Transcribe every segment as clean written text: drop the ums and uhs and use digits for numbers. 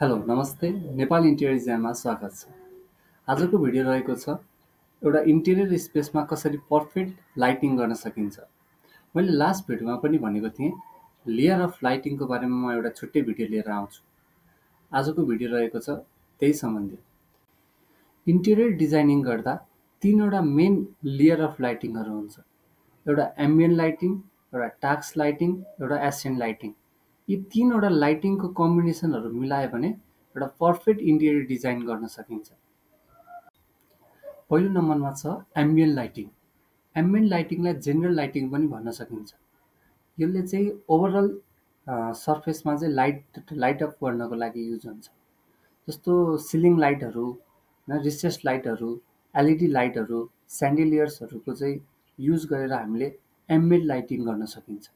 Hello नमस्ते Nepal interior डिजाइनमा स्वागत छ। आजको भिडियो रहेको छ एउटा इन्टेरियर स्पेसमा कसरी पर्फेक्ट लाइटिङ गर्न सकिन्छ। मैले लास्ट भिडियोमा पनि भनेको थिएँ लेयर अफ लाइटिङको बारेमा म एउटा छुट्टै भिडियो लिएर आउँछु। आजको भिडियो रहेको छ त्यही सम्बन्धी। इन्टेरियर डिजाइनिङ गर्दा तीनवटा मेन लेयर अफ लाइटिङहरू हुन्छ। एउटा एम्बियन्ट लाइटिङ, एउटा टास्क लाइटिङ, एउटा एसेन्ट लाइटिङ। यी तीनवटा लाइटिङको कम्बिनेसनहरू मिलायो भने एउटा पर्फेक्ट इन्टेरियर डिजाइन गर्न सकिन्छ। पहिलो नम्बरमा छ एम्बियन्ट लाइटिङ। एम्बियन्ट लाइटिङलाई जेनरल लाइटिङ पनि भन्न सकिन्छ। यसले चाहिँ ओभरअल सर्फेसमा चाहिँ लाइट अप गर्नको लागि युज हुन्छ। जस्तो सिलिङ लाइटहरू, रिसेस लाइटहरू, एलइडी लाइटहरू, स्यान्डिलियर्सहरूको चाहिँ युज गरेर हामीले एम्बियन्ट लाइटिङ गर्न सकिन्छ।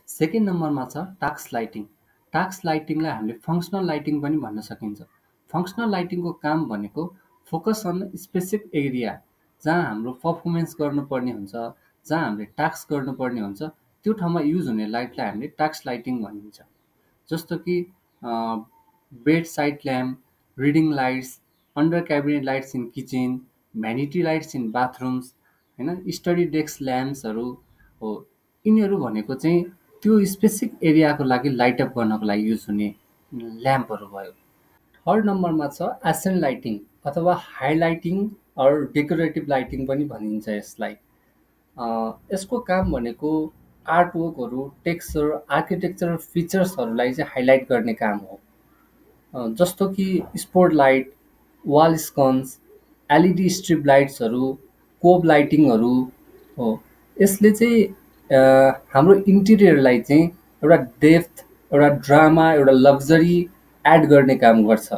सेकेन्ड नम्बरमा छ टास्क लाइटिङ। टास्क लाइटिङलाई हामीले फङ्सनल लाइटिङ पनि भन्न सकिन्छ। फङ्सनल लाइटिङको काम भनेको फोकस अन स्पेसिफिक एरिया, जहाँ हाम्रो पर्फर्मेन्स गर्नुपर्ने हुन्छ, जहाँ हामीले टास्क गर्नुपर्ने हुन्छ, त्यो ठाउँमा युज हुने लाइटलाई हामीले टास्क लाइटिङ भनिन्छ। जस्तो कि bed side lamp, reading lights, under cabinet lights in kitchen, vanity lights in bathrooms, होइन, स्टडी डेस्क ल्याम्प्सहरू हो। यिनीहरू भनेको चाहिँ त्यो स्पेसिफिक एरियाको लागि लाइटअप गर्नको लागि युज हुने ल्याम्पहरू भयो। थर्ड नम्बरमा छ एसेन्ट लाइटिङ अथवा हाइलाइटिङ अर डेकोरेटिभ लाइटिङ पनि भनिन्छ यसलाई। यसको काम भनेको आर्टवर्कहरू, टेक्स्चर, आर्किटेक्चरल फिचर्सहरूलाई चाहिँ हाइलाइट गर्ने काम हो। जस्तो कि spot light, wall sconce, LED strip लाइट्सहरू, कोब लाइटिङहरू हो। यसले चाहिँ हाम्रो इन्टेरियरलाई चाहिँ एउटा डेप्थ, एउटा ड्रामा, एउटा लग्जरी एड गर्ने काम गर्छ।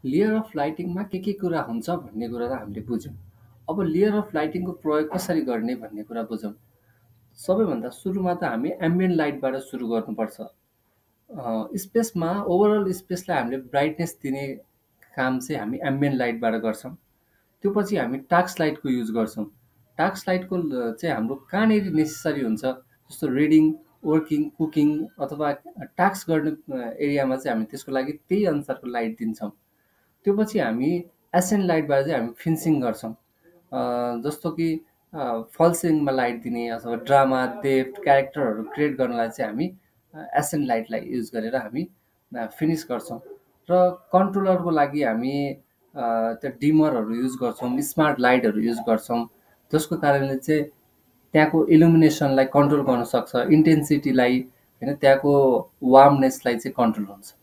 लेयर अफ लाइटिङमा के कुरा हुन्छ भन्ने कुरा त हामीले बुझ्यौँ। अब लेयर अफ लाइटिङको प्रयोग कसरी गर्ने भन्ने कुरा बुझौँ। सबैभन्दा सुरुमा त हामी एम्बियन्ट लाइटबाट सुरु गर्नुपर्छ। स्पेसमा ओभरअल स्पेसलाई हामीले ब्राइटनेस दिने काम चाहिँ हामी एम्बियन्ट लाइटबाट गर्छौँ। त्यो पछि हामी टास्क लाइटको युज गर्छौँ। टास्क लाइटको चाहिँ हाम्रो कहाँनिर नेसेसरी हुन्छ, जस्तो रिडिङ, वर्किङ, कुकिङ अथवा टास्क गर्ने एरियामा चाहिँ हामी त्यसको लागि त्यही अनुसारको लाइट दिन्छौँ। त्यो पछि हामी एसेन्ट लाइटबाट चाहिँ हामी फिनिसिङ गर्छौँ। जस्तो कि फल्सिङमा लाइट दिने अथवा ड्रामा, डेप्थ, क्यारेक्टरहरू क्रिएट गर्नलाई चाहिँ हामी एसेन्ट लाइटलाई युज गरेर हामी फिनिस गर्छौँ। र कन्ट्रोलरको लागि हामी त्यो डिमरहरू युज गर्छौँ, स्मार्ट लाइटहरू युज गर्छौँ, जसको कारणले चाहिँ त्यहाँको इल्युमिनेसनलाई कन्ट्रोल गर्न सक्छ, इन्टेन्सिटीलाई, होइन, त्यहाँको वार्मनेसलाई चाहिँ कन्ट्रोल हुन्छ।